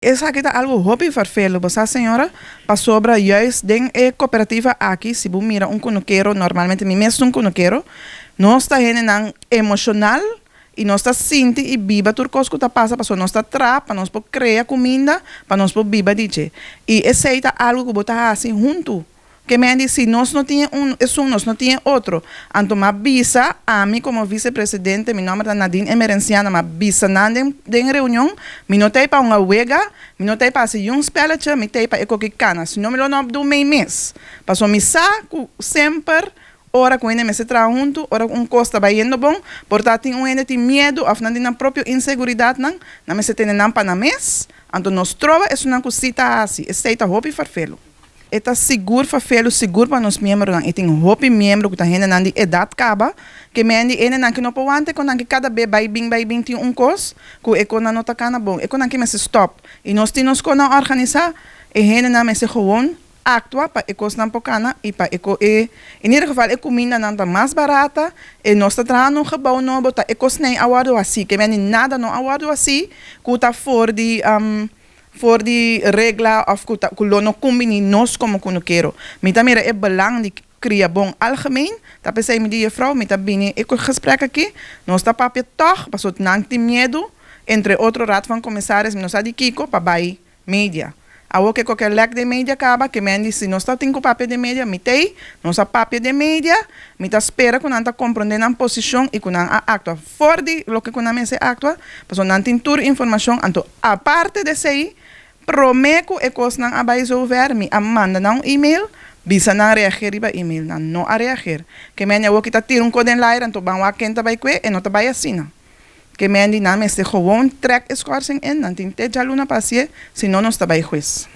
Esaki ta algo hopi ferfelu, bo sa, señora, pasobra juist den e cooperativa aki, si bo mira un kunukero, normalmente mi mes ta un kunukero, nos ta hendenan emocional y nos ta sinti y biba tur cos cu ta pasa, pasobra nos ta traha pa nos por crea cuminda, pa nos por biba di dje. Y esey ta algo cu bo ta haci hunto. Ke men di si nos no tin e un esun nos no tin e otro. Anto m'a bisa ami komo visepresidente, mi nòmber ta Nadine Emerenciana, m'a bisa nan den den reunion, mi no ta ei pa un a wega, mi no ta ei pa hasi yun spèletje, mi ta ei pa e koki kana, si no mi lo no dun mei mes. Pasobra mi sa ku semper ora ku hende mester traha huntu, ora ku un kos ta bai yendo bon, por ta tin un hende tin miedu òf nan tin nan propio inseguridatnan, nan mester tene nan pa nan mes, anto nos troba esunnan ku si ta hasi, esei ta hopi ferfelu. E ta sigur fafelu sigur pa nos miembronan i tin hopi miembro ku ta hendenan di edat kaba ke men di hendenan ke no por wanta e konan ke kada be bai bin bai bin tin un kos ku e konan no ta kana bon e konan ke mester stop i nos tin nos konan organisá e hendenan mester gewoon aktua pa e kosnan por kana i pa e ko e in ieder geval e kumindanan ta mas barata e nos ta traha na un gebou nobo ta e kosnan a wòrdu hasí ke men di nada no a wòrdu hasí ku ta for di. For di regla of ku ta ku lo no kumbini nos komo kunukero. Mi ta mira e belang di kria bon algemeen, ta p'esei mi di jefrou mi ta bini e gesprek aki, nos ta papia tòg pasobra nan tin miedu, entre otro Raad van Commissaris mi no sa di kiko pa bai media. Awor ke koke lèk den media kaba ke men di si nos ta tin ku papia den media mi t'ei, nos a papia den media, mi ta spera ku nan ta komprondé nan posishon i ku nan a aktua for di loke ku nan mester aktua, pasobra nan tin tur informashon anto Aparte di esei, promé ku e kosnan a bai zover, mi a manda nan un email, bisa nan reager riba email. Nan no a reager. Ke mende awor ki ta tira un kos den laira, anto ban wak ken ta bai kue, e no ta bai asina. Ke mende nan mester gewoon trek e schorsing in, nan tin te djaluna pa hasié, si no nos ta bai hues.